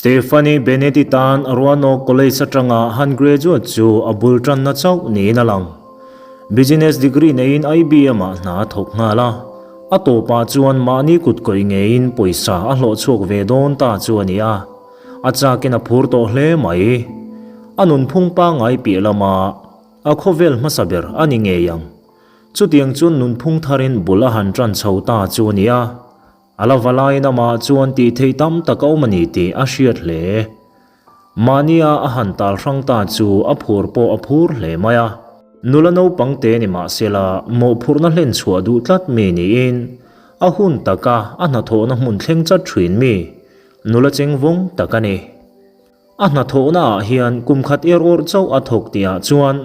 Stephanie Bennett-i tan Roanoke College atanga han graduate chu a bul tanna chauh niin a lang. Business degree neiin IBM-ah hna a thawk nghal a, a tawpah chuan mahni kut kawih ngeiin pawisa a hlawh chhuak ve dawn ta chu a ni a, a chakin a phur tawh hle mai. A nunphung pangngai piah lama a khawvel hmasa ber a ni ngei ang. Chutiang chuan nunphung tharin bul a han tan chho ta chu a ni a. A la va laiin amah chuan tih theih tam tak a awm a ni tih a hriat hle. Mahnia a han tal hrang ta chu a phur pawh a phur hle mai a. Nula naupang te ni mah sela mawhphurhna hlen chhuah duh tlat mi niin a hun taka a hnathawhna hmun thleng chat thin mi nula cheng vawng tak a ni. A hnathawhna ah hian kum khat er awrh chauh a thawk tihah chuan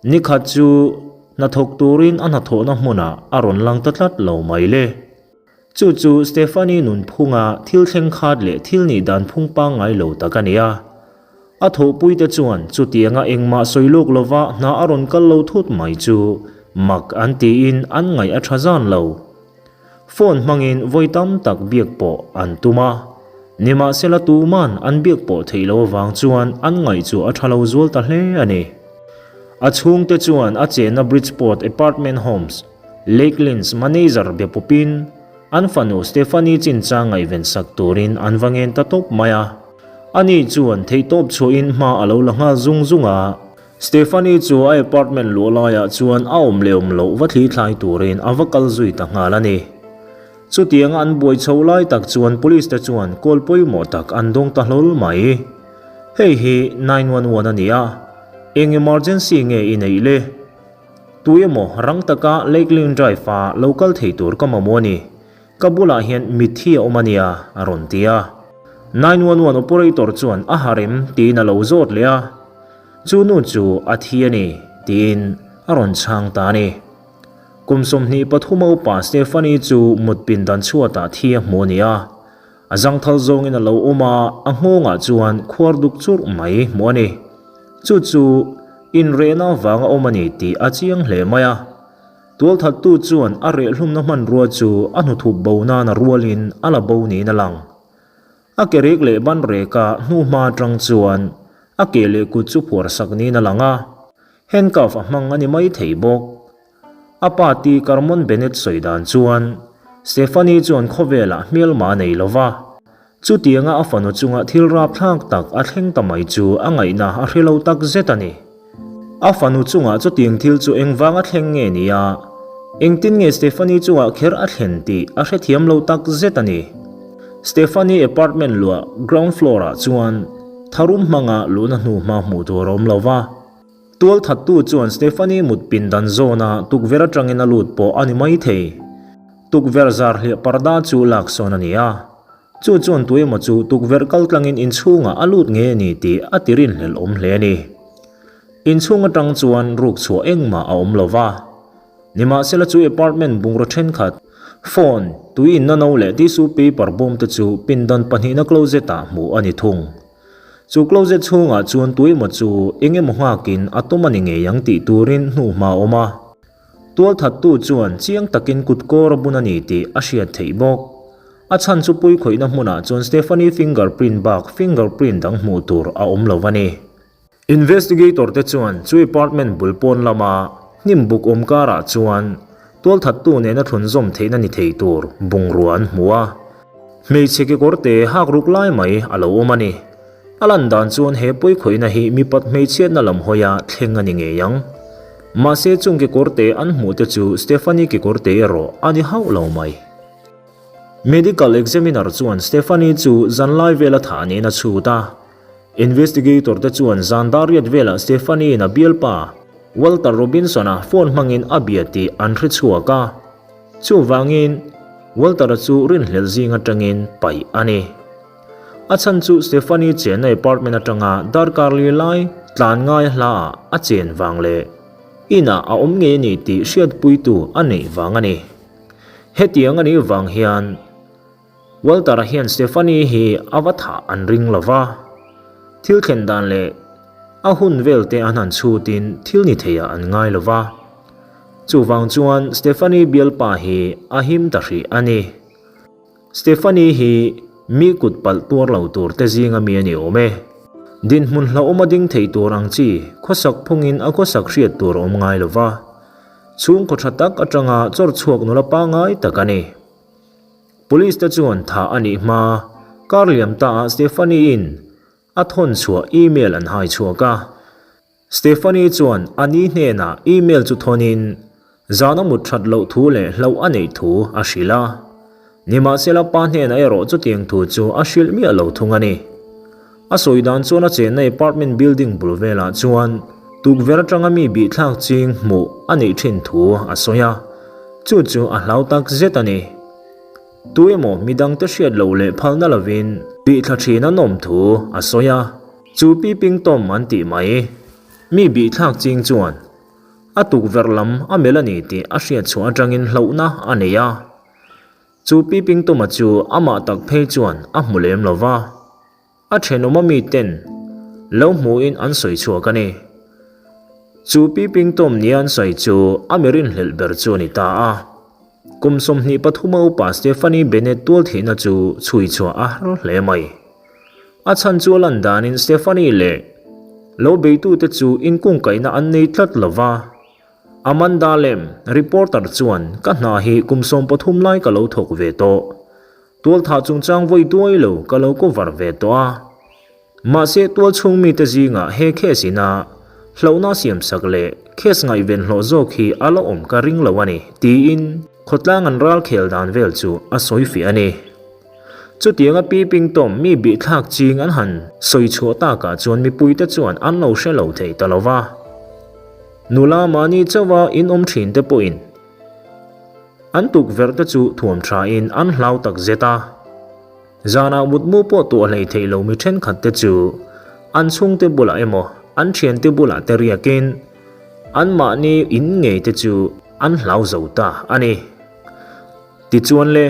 ni khat chu hnathawk turin a hnathawhna hmunah a rawn lang ta tlat lo mai le. Chu chu Stephanie nunphunga thil thleng khat leh thil nih dan phung pangngai lo tak a ni a. A thawhpuite chuan chutianga engmah sawi lawk lova hna a rawn kal lo thut mai chu mak an tiin an ngaih a tha zan lo. Phone hmangin vawi tam tak biak pawh an tum a, nimahsela tuman an biak pawh theih lo avang chuan an ngaih chu a tha lo zual ta hle a ni. A chhungte chuan a chenna Bridgeport Apartment Homes, Lakelands manager be pawpin an fanu Stephanie chinchang ngaihven sak turin an va ngen ta tawp mai a. Ani chuan theihtawp chhuahin hma a lo la nghal zung zung a. Stephanie chu a apartment luah laiah chuan a awm leh awm loh va thli thlai turin a va kal zui ta nghal a ni. Chutianga an buai chho lai tak chuan police te chuan call pawimawh tak an dawng ta hlawl mai. Hei hi 911 a ni a, eng emergency nge i neih le? Tu emaw rang taka Lakeland Drive-a lo kal thei tur ka mamawh a ni. Ka bulah hian mitthi a awm a nia, a rawn ti a. 911 operator chuan a harem tiin a lo zawt leh a. Chu nu chu a thi a ni, tiin a rawn chhang ta a ni. Kum 23 a upa Stephanie chu mut pindan chhuatah thi a hmu a ni a. A zangthal zawngin a lo awm a, a nghawngah chuan khuar duk churh mai hmuh a ni. Chu chu inrehna avanga awm a ni tih a chiang hle mai a. Tualthattu chuan a rehhlumna hmanrua chu a hnuthup bo nan a rualin a la bo niin a lang. A ke rek leh ban reka hnuhma atang chuan a ke leh kut chu phuar sak niin a lang a, handcuff a hmang a ni mai thei bawk. A pa ti Carmon Bennett sawi dan chuan Stephanie chuan khawvelah hmelma a nei lo va, chutianga a fanu chunga thil rapthlak tak a thleng ta mai chu a ngaihna a hre lo tak zet a ni. A fanu chungah chutiang thil chu engvanga thleng nge ni a, engtin nge Stephanie chungah kher a thlen tih a hrethiam lo tak zet a ni. Stephanie apartment luah ground floor ah chuan tharum hmanga luhna hnu hma hmuh tur a awm lo va. Tualthattu chuan Stephanie mut pindan zawna tukverh atangin a lut pawh a ni maithei. Tukverh zar hliah parda chu laksawn a ni a. Chu chuan tuemaw chu tukverh kal tlangin inchhungah a lut ngei a ni tih a ti rinhlelh awm hle a ni. Inchhung atang chuan ruk chhuah engmah a awm lo va. Nimahsela chu apartment bungraw thenkhat, phone, tui inna no leh tissue paper bawm te chu pindan pahnihna closet ah hmuh a ni thung. Chu closet chhungah chuan tuemaw chu engemaw nghakin a tum a ni ngei ang tih turin hnuhma a awm a. Tualthattu chuan chiang takin kut kawr a bun a ni tih a hriat theih bawk. A chhan chu pui khawihna hmunah chuan Stephanie fingerprint bak fingerprint dang hmuh tur a awm lo a ni. Investigator te chuan chu apartment bul pawn lama hnim buk awm karah chuan tualthattu nena thlunzawm theihna ni thei tur bungrua an hmu a. Hmeichhe kekawr te hak ruk lai mai a lo awm a ni. A lan dan chuan he pawikhawihna hi mipat hmeichhiatna lam hawia thleng a ni ngei ang. Mahse chung kekawrte an hmuh te chu Stephanie kekawrte erawh a ni hauh lo mai. Medical examiner chuan Stephanie chu zanlai vela thah niin a chhut a. Investigator te chuan zan dar riat velah Stephanie in a bialpa Walter Robinson-a phone hmangin a bia tih an hre chhuak a. Chuvangin Walter-a chu rinhlelh zing atangin paih a ni. A chhan chu Stephanie chenna apartment atanga darkar li lai tlan ngai hla ah a chen vang leh inah a awm ngei a ni tih hriatpuitu a neih vang a ni. Hetiang a nih vang hian Walter-a hian Stephanie hi a va thah an ring lo va, thil thlen dan leh a hun vel te an han chhutin thil ni theiah an ngai lo va. Chuvang chuan Stephanie bialpa hi a him ta hrih a ni. Stephanie hi. mi kut palh tuar lo tur te zinga mi a ni awm e. Dinhmun hlauhawm a ding thei tur ang chi khawsak phungin a khawsak hriat tur a awm ngai lo va, chhungkaw tha tak atanga chawr chhuak nula pangngai tak a ni. Police te chuan thah a nih hma, kar liam ta ah Stephanie-in a thawn chhuah email an hai chhuak a. Stephanie chuan a ni hnenah email chu thawnin zan a mut that loh thu leh hlauh a neih thu a hrilh a. Nimahsela pa hnenah erawh chutiang thu chu a hrilh miah lo thung a ni. A sawi dan chuan a chenna apartment building bul velah chuan tukverh atanga mi bihthlak ching hmuh a neih thin thu a sawi a, chu chu a hlau tak zet a ni. Tu emaw midangte hriat loh leh phalna lovin bihthla thin an awm thu a sawi a. Chu pi ping tawm an tih mai. Mi bihthlak ching chuan a tukverh lam a melh a ni tih a hriat chhuah atangin hlauhna a nei a. Chu pi ping tawma chu amah tak phei chuan a hmu lem lo va. A thenawm a mi ten lo hmuhin an sawi chhuak a ni. Chu pi ping tawm nia an sawi chu a mi rinhlelh ber chu a ni ta a. Kum 23 a upa Stephanie Bennett tual thihna chu chhui chhuah a har hle mai. A chhan chu a lan danin Stephanie leh lo beitute chu inkungkaihna an nei tlat lo va. Amanda Lem, reporter chuan ka hna hi kum 13 lai ka lo thawk ve tawh. Tualthah chungchang vawi duai lo ka lo cover ve tawh a. Mahse tualchhung mite zingah he case ina hlauhna siamsak leh case ngaihven hlawh zawk hi a la awm ka ring lo a ni, tiin khawtlang an ral khel dan vel chu a sawi fiah a ni. Chutianga Pi Pingtawm mi bihthlak ching an han sawi chhuah takah chuan mipuite chuan an lo hre lo thei ta lo va. Nula mahni chauha in awm thinte pawhin an tukverhte chu thuam thain an hlau tak zet a. Zanah mutmu pawh tuah hlei theih lo mi thenkhat te chu an chhungte bulah emaw an thiante bulah te riakin anmahni in ngei te chu an hlau zo ta a ni. Tichuan le,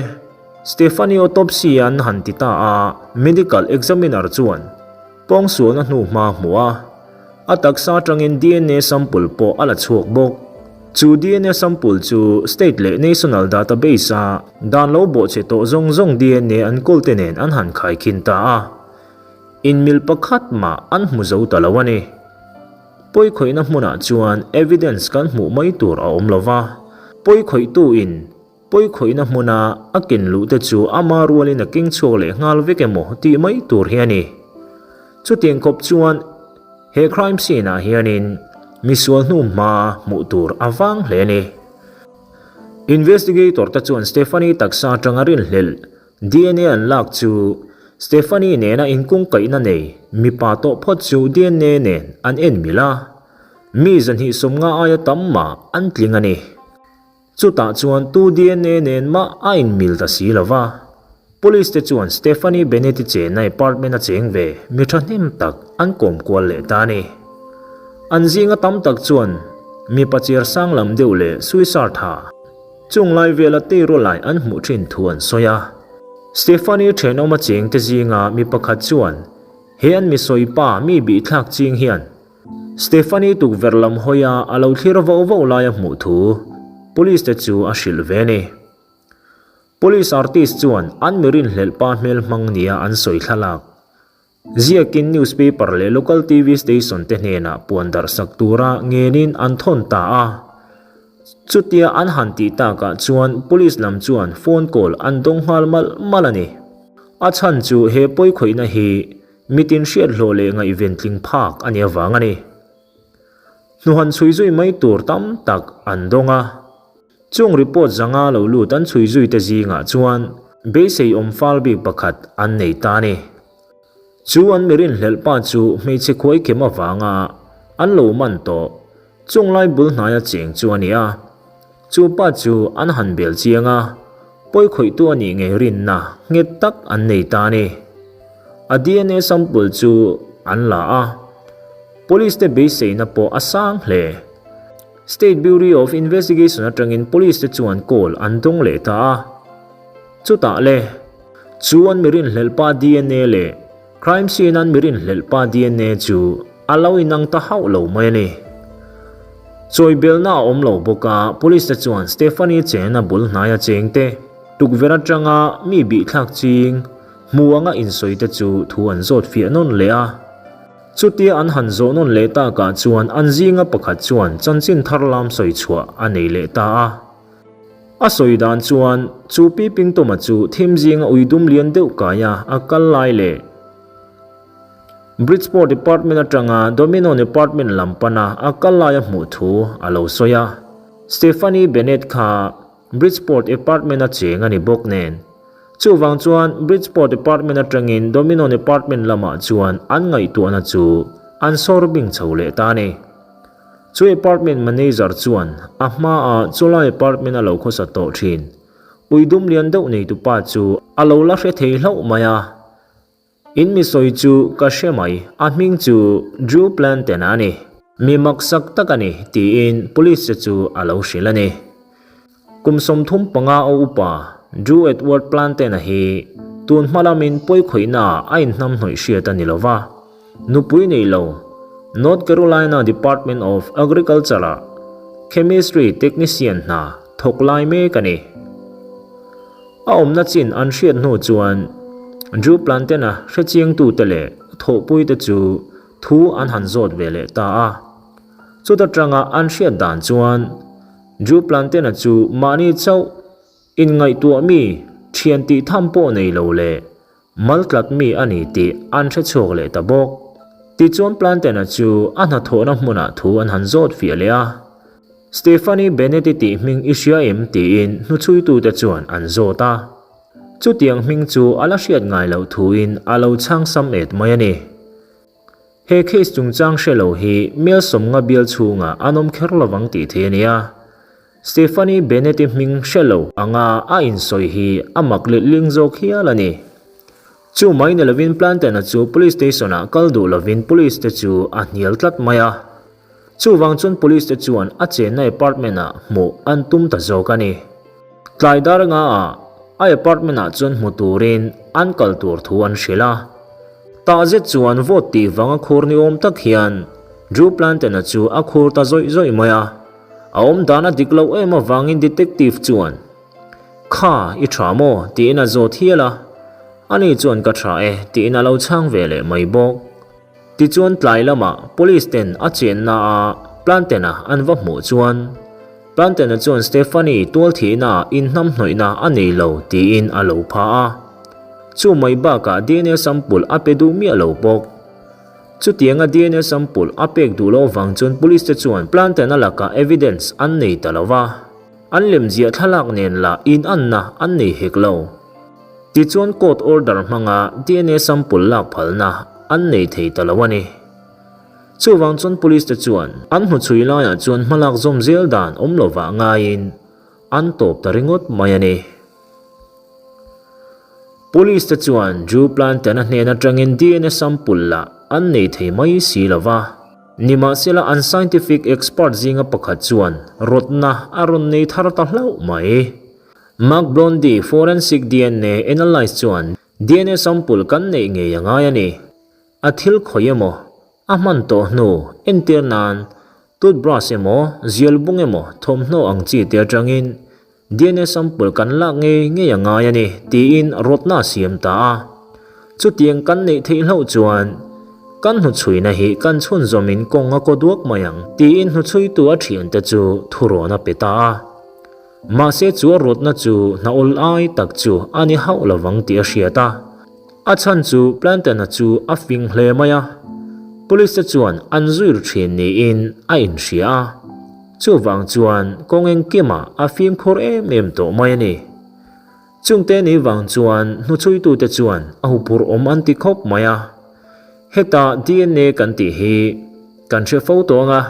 Stephanie autopsy an han ti ta a, medical examiner chuan pawngsualna hnu hma hmuh a, A taksa atangin dna sample pawh a la chhuak bawk. Chu dna sample chu state leh national database-a dan lo bawhchhe tawh zawng zawng dna an kawlte nen an han khaikhin ta a. Inmil pakhat mah an hmu zo ta lo a ni. Pawikhawihna hmunah chuan evidence kan hmuh mai tur a awm lo va, pawikhawihtuin Pawikhawihna hmuna a ken luh te chu ama rualin a keng chhuak leh nghal vek emaw tih mai tur hi a ni. Chutiang khawp chuan he crime scene ah hianin misual hnu hma hmuh tur a vang hle a ni. Investigator te chuan Stephanie taksa atanga rinhlelh dna an lak chu Stephanie nena inkungkaihna nei mipa tawh phawt chu dna nen an en mil a, mi 250 aia tam mah an tling a ni. Chutah chuan tu dna nen mah a inmil ta si lo va. Police te chuan Stephanie Bennett-i chenna apartment a cheng ve mi thahnem tak an kawm kual leh ta a ni. An zinga tam tak chuan mipa chiar sang lam deuh leh suicide tha chung lai vela teirawh lai an hmuh thin thu an sawi a. Stephanie thenawm a cheng te zinga mi pakhat chuan he an mi sawi pa mi bihthlak ching hian Stephanie tukverh lam hawia a lo thlir vauh vauh laia hmuh thu Police te chu a hrilh ve a ni. Police artist chuan an mi rinhlelh pa hmel hmang nia an sawi thlalak ziakin newspaper leh local TV station te hnenah puan darh sak tura ngenin an thawn ta a. Chutia an han tih takah chuan Police lam chuan phone call an dawng nghal malh malh a ni. A chhan chu he pawikhawihna hi Mitin hriat hlawh leh ngaihven tling phak a nih avang a ni. Hnuhan chhui zui mai tur tam tak an dawng a. Chung report zanga lo lut an chhui zui te zingah chuan beisei awm fal bik pakhat an nei ta a ni. Chu an mi rinhlelh pa chu hmeichhe khuaikhem avanga an lo man tawh Chung lai bul hnaia cheng chu a ni a, chu pa chu an han bel chiang a, pawikhawihtu a nih ngei rinna nghet tak an nei ta a ni. A dna sample chu an la a, Police te beiseina pawh a sang hle. State Bureau of Investigation atangin Police te chuan call an dawng leh ta a, chutah le, chu an mi rinhlelh pa dna leh Crime scene an mi rinhlelh pa dna chu a lo inang ta hauh lo mai a ni. Chawibelna a awm lo bawk a, police te chuan Stephanie chena bul hnaia cheng te tukverh atanga mi bihthlak ching. Hmu anga insawi te chu thu an zawt fiah nawn leh a. Chutia an han zawh nawn leh takah chuan an zinga pakhat chuan chanchin thar lam sawi chhuah a nei leh ta a. A sawi dan chuan chu Pi Pingtawma chu thim zinga ui dum lian deuh kaia a kal lai leh Bridgeport Department atanga Dominion Apartment lam pana a kal laia hmuh thu a lo sawi a. Stephanie Bennett kha Bridgeport Apartment a cheng a ni bawk nen. Chuvang chuan Bridgeport Apartment atangin Dominion Apartment lamah chuan an ngaihtuahna chu an sawr bing chho leh ta a ni. Chu apartment manager chuan a hmaah chulai apartment a lo khawsa tawh thin. Ui dum lian deuh neitupa chu a lo la hre thei hlauh mai a. In mi sawi chu ka hre mai, a hming chu Drew Planten a ni. Mi maksak tak a ni, tiin police te chu a lo hrilh a ni. Kum 35 a upa Drew Edward Planten-a hi tun hma lamin pawikhawihnaah a inhnamhnawih hriat a ni lo va, nupui nei lo North Carolina Department of Agriculture-ah Chemistry Technician hna thawk lai mek a ni. A awmna chin an hriat hnu chuan Drew Planten-a hrechiangtute leh thawhpuite chu thu an han zawt ve leh ta a. Chuta tanga an hriat dan chuan Drew Planten-a chu mahni chauh inngaihtuah mi thian tih tham pawh nei lo leh mal tlat mi a ni tih an hre chhuak leh ta bawk. Tichuan Planten-a chu a hnathawhna hmunah thu an han zawt fiah leh a. Stephanie Bennett-i tih hming i hria em? tiin hnuchhuitute chuan an zawt a. Chutiang hming chu a la hriat ngai loh thuin a lo chhang sam et mai a ni. He case chungchang hre lo hi mel 50 bial chhungah an awm kher lovang tih thei a nia. Stephanie Bennett-i hming hre lo anga a insawi hi a mak letling zawk hial a ni. Chu mai ni lovin Planten-a chu police station-ah kal duh lovin police te chu a hnial tlat mai a. Chuvang chuan police te chuan a chenna apartment-ah hmuh an tum ta zawk a ni. Tlai dar ngaah a apartment-ah chuan hmu turin an kal tur thu an hrilh a. Tah zet chuan vote tih vanga khur ni awm tak hian Drew Planten-a chu a khur ta zawih zawih mai a. A awm dan a dik loh em avangin detective chuan, Kha, i tha maw? tiin a zawt hial a. Ani chuan ka tha e tiin a lo chhang ve leh mai bawk. Tichuan tlai lamah police ten a chenna a Planten-a an va hmuh chuan Planten-a chuan Stephanie tualthihna ah inhnamhnawihna a nei lo tiin a lo pha a. Chu mai bakah DNA sample a pe duh miah lo bawk. Chutianga DNA sample a pek duh loh avang chuan police te chuan Planten-a lakah evidence an nei ta lo va, an lemziah thlalak nen lah inanna an nei hek lo. Tichuan court order hmanga DNA sample lak phalna an nei thei ta lo a ni. Chuvang chuan police te chuan an hmuchhui laiah chuan hmalak zawm zel dan awm lovah ngaiin an tawp ta ringawt mai a ni. Police te chuan Drew Planten-a hnen atangin DNA sample lah an nei thei mai si lo va. Nimahsela an scientific expert zinga pakhat chuan rawtna a rawn nei thar ta hlauh mai. Mark Blondie, Forensic dna Analyst chuan dna sample kan neih ngei a ngai a ni. A thil khawih emaw, a hman tawh hnu, entir nan, toothbrush emaw, zial bung emaw, thawmhnaw ang chi te atangin dna sample kan lak ngei ngei a ngai a ni, tiin rawtna a siam ta a. Chutiang kan neih theih hlauh chuan kan hnuchhuina hi kan chhunzawmin kawng a kaw duak mai ang, tiin hnuchhuitu a thiante chu thurawn a pe ta a. Mahse chu a rawtna chu hna awl ai tak chu a ni hauh lovang tih a hriat a. A chhan chu Planten-a chu a fing hle mai a, Police te chuan an zuir thin niin a inhria a. Chuvang chuan kawng engkimah a fimkhur em em tawh mai a ni. Chungte ni vang chuan hnuchhuitute chuan a huphurh awm an ti khawp mai a. Heta dna kan tih hi kan hre fo tawh ang a.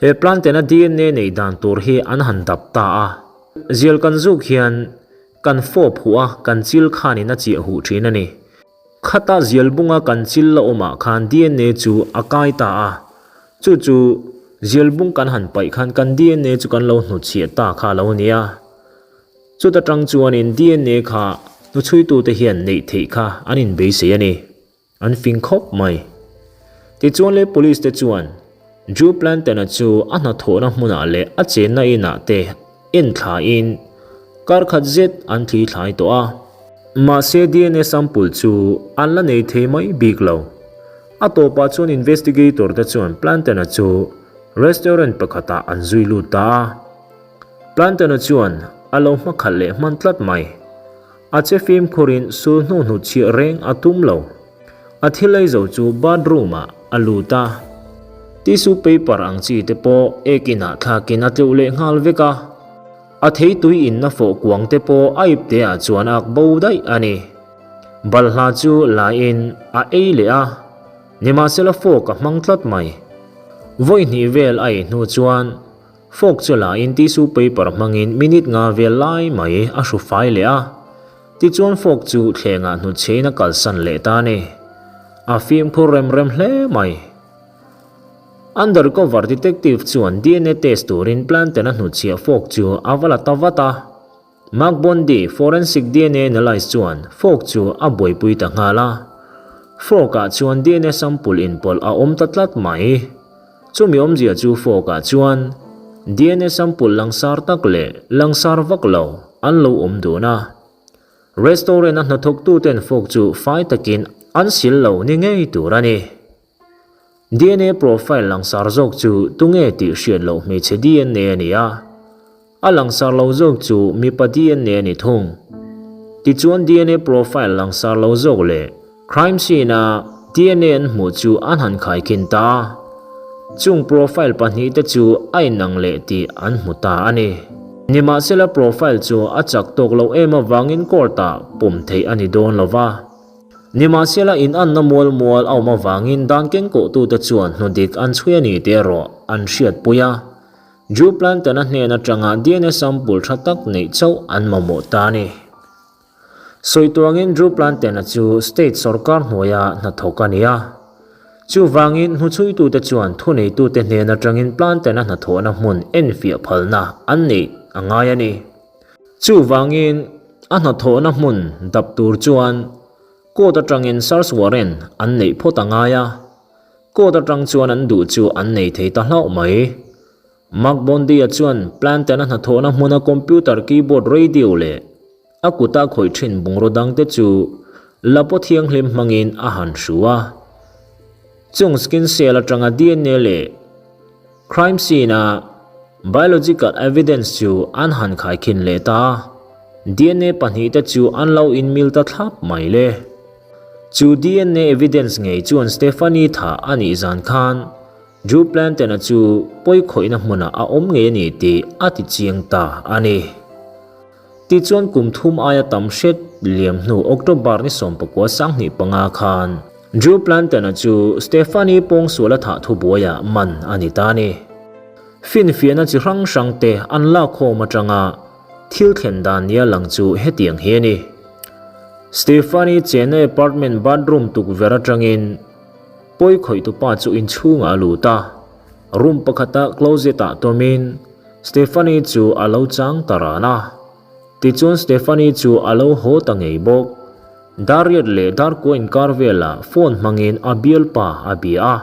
He plant-ena dna neih dan tur hi an han dap ta a. Zial kan zuk hian kan fawp huh a, kan chil khanin a chiah huh thin a ni. Khata zial bunga kan chil la awmah khan dna chu a kai ta a. Chu chu zial bung kan han paih khan kan dna chu kan lo hnutchhiah ta kha a lo ni a. Chuta tang chuanin dna kha hnuchhuitute hian neih theih kha an inbeisei a ni. An fing khawp mai. Tichuan le police te chuan Drew Planten-a chu a hnathawhna hmunah leh a chenna inah te en thlain kar khat zet an thli thlai tawh a. Mahse DNA sample chu an la nei thei mai bik lo. A tawpah chuan investigator te chuan Planten-a chu restaurant pakhatah an zui lut ta a. Planten-a chuan a lo hmakhalh leh hman tlat mai. A che fimkhurin sul hnu hnutchhiah reng a tum lo. A thil ei zo chu bathroom ah a lut a, tissue paper ang chi te pawh ek inah thlakin a tleuh leh nghal vek a, a theitui inna fawh kuang te pawh a ipte ah chuan a ak bo daih a ni. Balhla chu la in a ei leh a, nimahsela fork a hmang tlat mai. Vawi hnih vel a ei hnu chuan fork chu la in tissue paper hmangin minute nga vel lai mai a hru fai leh a. Tichuan fork chu thlengah hnutchhein a kalsan leh ta a ni. A fimkhur rem rem hle mai. Undercover detective chuan DNA test turin Planten a hnutchhiah fork chu a va la ta vat a. Mark Bondi, forensic DNA analyst chuan fork chu a buaipui ta nghal a. Fork ah chuan DNA sample inpawlh a awm ta tlat mai. Chumi awmzia chu fork ah chuan DNA sample langsar tak leh langsar vak lo an lo awm dun a. Restaurant a hnathawktuten fork chu fai takin an sil lo ni ngei tur a ni. DNA profile langsar zawk chu tunge tih hriat loh hmeichhe DNA a ni a. A langsar lo zawk chu mipa DNA a ni thung. Tichuan DNA profile langsar lo zawk leh crime scene a DNA an hmuh chu an han khaikhin ta a. Chung profile pahnihte chu a inang leh tih an hmu ta a ni. Nimahsela profile chu a chak tawk loh em avangin court ah pawm theih a ni dawn lo va. Nimahsela inanna mual mual a awm avangin dan kengkawhtute chuan hnudik an chhui a ni tih erawh an hriatpui a. Drew Planton-a hnen atanga DNA sample tha tak neih chauh an mamawh ta a ni. Sawi tuangin Drew Planton-a chu state sorkar hnuaia hnathawk a ni a. Chuvangin hnuchhuitute chuan thuneitute hnen atangin Planton-a hnathawhna hmun enfiah phalna an neih a ngai a ni. Chuvangin a hnathawhna hmun dap tur chuan court atangin search warrant an neih phawt a ngai a. Court atang chuan an duh chu an nei thei ta hlauh mai. Mark Bondi-a chuan Planten-a hnathawhna hmuna computer keyboard radio leh a kuta khawih thin bungraw dangte chu lapaw thianghlim hmangin a han hru a. Chung skin cell atanga DNA leh Crime scene-a biological evidence chu an han khaikhin leh ta a, DNA pahnihte chu an lo inmil ta thlap mai le. Chu DNA evidence ngei chuan Stephanie thah a nih zan khan Drew Planten-a chu pawikhawihna hmunah a awm ngei a ni tih a ti chiang ta a ni. Tichuan kum thum aia tam hret liam hnu October ni 19 75 khan Drew Planten-a chu Stephanie pawngsuala thah thubuaiah man a ni ta a ni. Finfiahna chi hrang hrangte an lakkhawm atanga thil thlen dan nia lang chu hetiang hi a ni. Stephanie chenna apartment bathroom tukverh atangin pawi khawihtupa chu inchhungah a lut a, room pakhata closet-ah tawmin Stephanie chu a lo chang ta ran a. Tichuan Stephanie chu a lo haw ta ngei bawk. Dariat leh Darkua inkar velah phone hmangin a bialpa a bia a.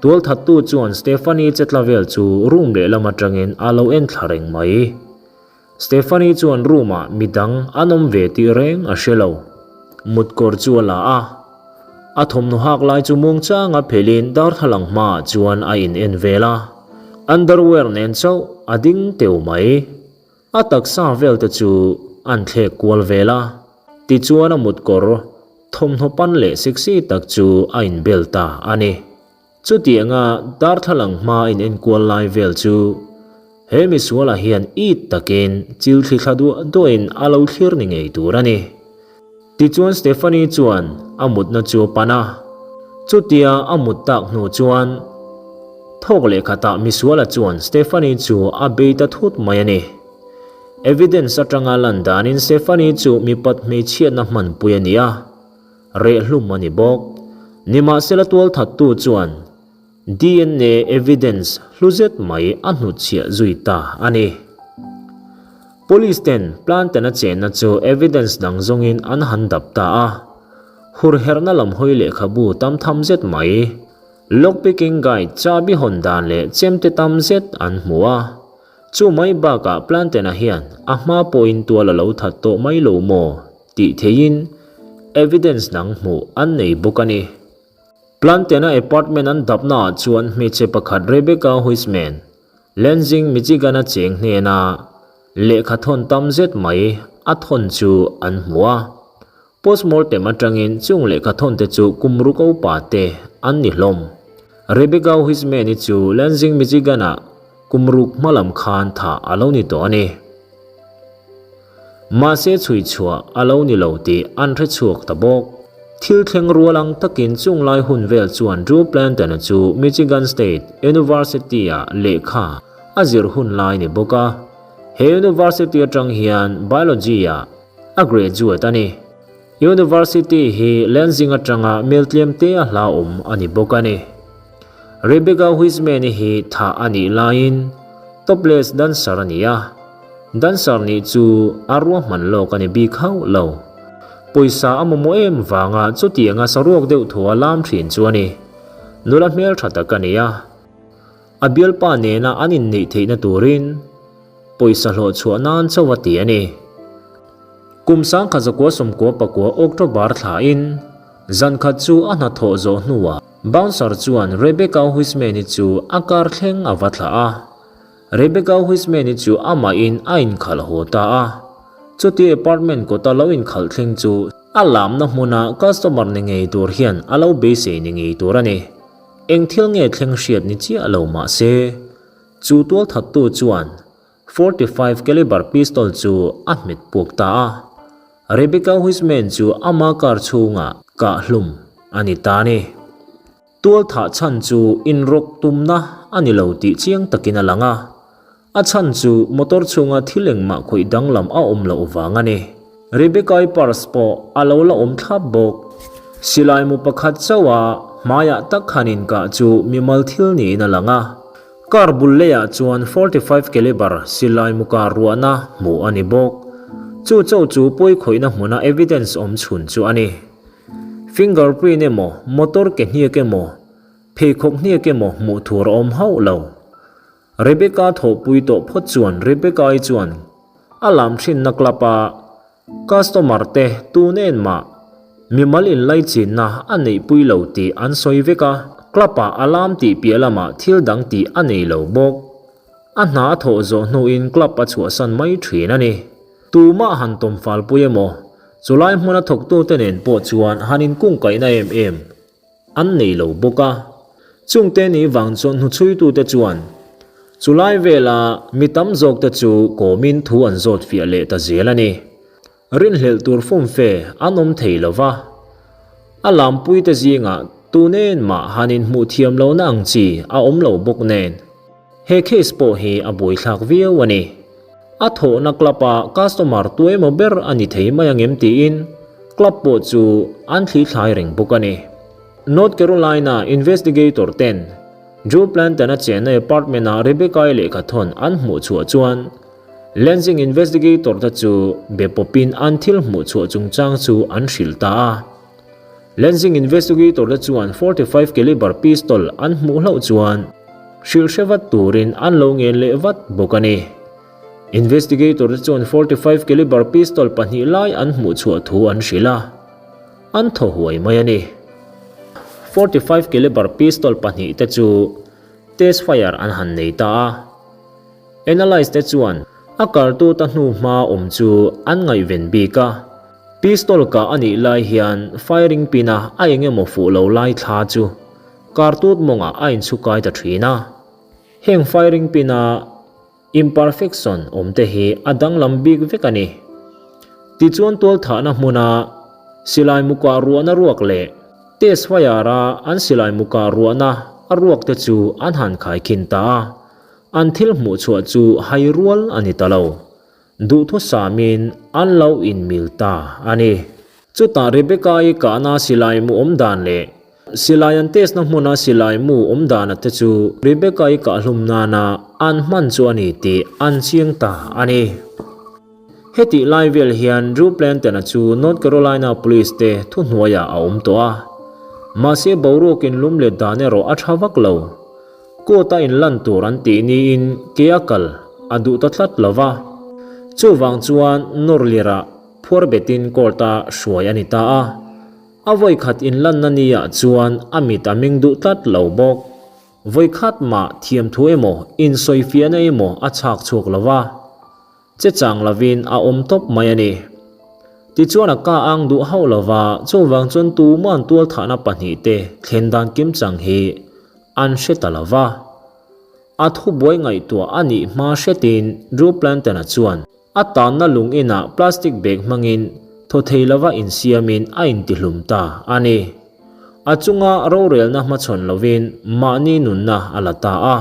Tualthattu chuan Stephanie che tla vel chu room lehlam atangin a lo en thla reng mai. Stephanie chuan room ah midang an awm ve tih reng a hre lo. Mutkawr chu a la a. A thawmhnaw hak lai chu muangchanga phelin darthlalang hmaah chuan a in en vel a. Underwear nen chauh a ding teu mai. A taksa vel te chu an thlek kual vel a. Tichuan a mutkawr thawmhnaw pan leh sexy tak chu a inbel ta a ni. Chutianga darthlalang hma in enkual lai vel chu he misualah hian it takin chil thli thla duah duahin a lo thlir ni ngei tur a ni. Tichuan Stephanie chuan a mutna chu a pan a, chutia a mut tak hnu chuan thawk leh khatah misuala chuan Stephanie chu a bei ta thut mai a ni. Evidence atanga lan danin Stephanie chu mipat hmeichhiatna hmanpui a ni a. Rehhlum a ni bawk. Nimahsela tualthattu chuan DNA evidence hlu zet mai a hnutchhiah zui ta a ni. Police ten Planten a chenna chu evidence dang zawngin an han dap ta a. Hurherhna lam hawi lehkhabu tam tham zet mai, lock picking guide chabi hawn dan leh chemte tam zet an hmu a. Chu mai bakah Planten-a hian a hma pawhin tual a lo that tawh mai lo maw? tih theihin evidence dang hmuh an nei bawk a ni. Planten-a apartment an dapnaah chuan hmeichhe pakhat Rebecca Huisman, Lansing, Michigan-a cheng hnena lehkha thawn tam zet mai a thawn chu an hmu a. Postmortem atangin chung lehkha thawn te chu kum ruk upa te an ni hlawm. Rebecca Huisman-i chu Lansing, Michigan-ah kum ruk hma lam khan thah a lo ni tawh a ni. Mahse chhui chhuah a lo ni lo tih an hre chhuak ta bawk. Thil thleng rual ang takin chung lai hun vel chuan Drew Planton-a chu Michigan State University-ah lehkha a zir hun lai ni bawk a. He university atang hian Biology-ah a graduate a ni. University hi Lansing atanga mel tlem te a hla awm a ni bawk a ni. Rebecca Huisman-i hi thah a nih laiin topless dancer a ni a, dancer nih chu a ruahman lawk a ni bik hauh lo. Pawisa a mamawh em vanga chutianga saruak deuh thaw a lam thin chu a ni. Nula hmeltha tak a ni a, a bialpa nena an inneih theihna turin pawisa hlawh chhuah nan chauh a ti a ni. Kum 1994 October thlain zan khat chu a hnathawh zawh hnuah bouncer chuan Rebecca Huisman-i chu a car thleng a va thlah a. Rebecca Huisman-i chu amahin a inkhalh haw ta a. Chuti apartment kawta lo inkhalh thleng chu a lamna hmuna customer ni ngei tur hian a lo beisei ni ngei tur a ni. Eng thil nge thleng hriat ni chiah lo mah se, chu tualthattu chuan 45 caliber pistol chu a hmet puak ta a. Rebecca Huisman chu ama car chhungah kah hlum a ni ta a ni. Tual thah chhan chu inrawk tumna a ni lo tih chiang takin a lang a. A chhan chu motor chhunga thil engmah khawih danglam a awm loh vang a ni. Rebecca-i purse pawh a lo la awm thlap bawk. Silai mu pakhat chauh a hmaiah tak khan inkah chu mimal thil niin a lang a. Car bul leiah chuan 45 caliber silai mu kar ruahna hmuh a ni bawk. Chu chauh chu pawi khawihna hmuna evidence awm chhun chu a ni. Finger print emaw, motor ke hniak emaw, pheikhawk hniak emaw hmuh tur a awm hauh lo. Rebecca thawhpui tawh phawt chuan Rebecca-i chuan a lam thinna club a Customer te tun en mah mimal inlaichinna a neihpui lo tih an sawi vek a, club ah a lam tih piah lamah thil dang tih a nei lo bawk. A hna a thawh zawh hnuin club a chhuahsan mai thin a ni. Tumah han tawm falpui emaw, chulai hmuna thawktute nen pawh chuan han inkungkaihna em em an nei lo bawk a. Chungte ni vang chuan hnuchhuitute chuan chulai vela mi tam zawkte chu kawmin thu an zawt fiah leh ta zel a ni. Rinhlelh tur fumfe an awm thei lo va, a lampuite zingah tunen mah han inhmuh thiam lohna ang chi a awm lo bawk nen. He case pawh hi a buaithlak viau a ni. A thawhna club-a customer tu emaw ber a ni thei mai angem tiin club pawh chu an thlithlai reng bawk a ni. North Carolina investigator ten Drew Planton-a chenna apartment-ah Rebecca-i lehkhathawn an hmuh chhuah chuan Lansing investigator te chu be pawpin an thil hmuh chhuah chungchang chu an hrilh ta a. Lansing investigator te chuan 45 caliber pistol an hmuh hlauh chuan hrilh hre vat turin an lo ngen leh vat bawk a ni. Investigator te chuan 45 caliber pistol pahnih lai an hmuh chhuah thu an hrilh a, an thaw huai mai a ni. 45 caliber pistol pahnih te chu test fire an han nei ta a. Analyst te chuan a kartu ta hnu hma awm chu an ngaihven bik a, pistol kah a nih lai hian firing pin a a eng emaw fuh lo lai thla chu kartut mawngah a inchhukai ta thin a. Heng firing pin a imperfection awm te hi a danglam bik vek a ni. Tichuan tualthahna hmuna silai mu kah ruahna ruak leh test fire a an silai mu kah ruahna a ruak te chu an han khaikhin ta a. An thil hmuh chhuah chu hai rual a ni ta lo. Duhthusamin an lo inmil ta a ni. Chutah Rebecca-i kahna silai mu awm dan leh silai an test na hmuna silai mu awm dana te chu Rebecca-i kahhlum nana an hman chu a ni tih an chiang ta a ni. Hetih lai vel hian Drew Planton-a chu North Carolina Police te thuhnuaiah a awm tawh a. Mahse boruakin lum let dan erawh a tha vak lo. Court a inlan tur an tih niin ke a kal a duh ta tlat lo va. Chuvang chuan nawr lirah. phuar betin court-a hruai a ni ta a. A vawikhat inlanna niah chuan a mit a ming duh tlat lo bawk. Vawikhat mah thiamthu emaw insawifiahna emaw a chhak chhuak lo va. Che chang lovin a awm tawp mai a ni. Tichuan a ka ang duh hauh lo va, chuvang chuan tuman tualthahna pahnihte thlen dan kimchang hi an hre ta lo va. A thubuai ngaihtuah a nih hma hretin Drew Planton-a chuan a tanna lung inah plastic bag hmangin thaw thei lova insiamin a intihlum ta a ni. A chunga rorelna hmachhawn lovin mahni nunna a la ta a.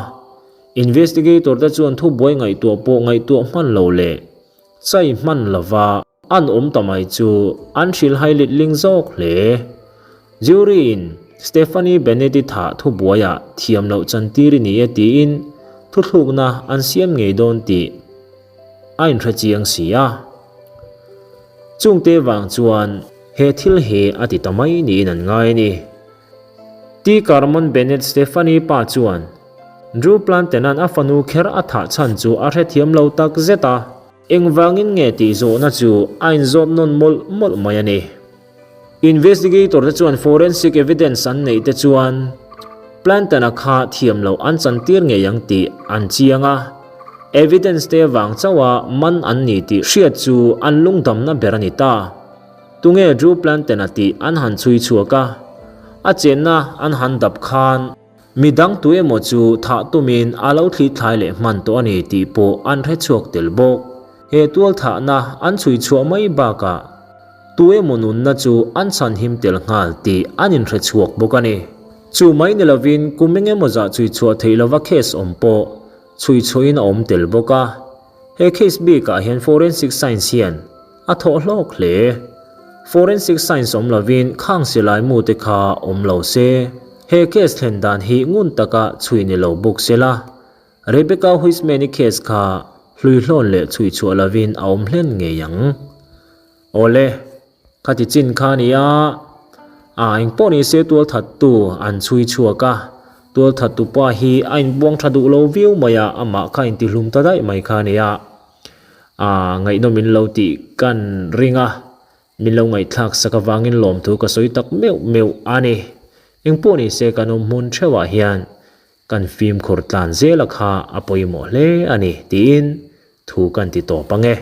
Investigator te chuan thubuai ngaihtuah pawh ngaihtuah hman lo leh chai hman lova an awm ta mai chu an hrilhhai letling zawk hle. Jury in Stephanie Bennett-i thah thubuaiah thiam loh chantir i ni e tiin thuthlukna an siam ngei dawn tih a inhre chiang si a. Chungte vang chuan he thil hi a ti ta mai niin an ngai a ni. T. Carmon Bennett Stephanie pa chuan Drew Planten-a'n a fanu kher a thah chhan chu a hrethiam lo tak zet a. Engvangin nge tih zawhna chu a inzawt nawn mawlh mawlh mai a ni. Investigator te chuan forensic evidence an neih te chuan Planten-a kha thiam loh an chantir ngei ang tih an chiang a, evidence te vang chauha man an ni tih hriat chu an lungdamna ber a ni ta. Tunge Drew Planten-a tih an han chhui chhuak a, a chenna an han dap khan midang tu emaw chu thah tumin a lo thli thlai leh hman tawh a ni tih pawh an hre chhuak tel bawk. He tual thahna an chhui chhuah mai bakah tu emaw nunna chu an chhanhim tel nghal tih an inhre chhuak bawk a ni. Chu mai ni lovin kum eng emaw zah chhui chhuah theih lova case awm pawh chhui chhuahin a awm tel bawk a. He case bikah hian forensic science hian a thawh hlawk hle. Forensic science awm lovin khang silai mu te kha awm lo se, he case thlen dan hi ngun taka chhui ni lo bawk se la, Rebecca Huisman-i case kha hluihlawn leh chhui chhuah lovin a awm hlen ngei ang. Awle. Khati chin kha a ni a, a engpawh ni se tualthattu an chhui chhuak a, tualthattu pa hi a inbuang tha duh lo viau mai a, amah kha a intihlum ta daih mai kha a ni a, a ngaihnawm in lo tih kan ring a, min lo ngaihthlak sak avangin lawmthu ka sawi tak meuh meuh a ni. Engpawh ni se kan awm hmun theuhah hian kan fimkhur tlan zela kha a pawimawh hle a ni tiin thu kan ti tawp ang e.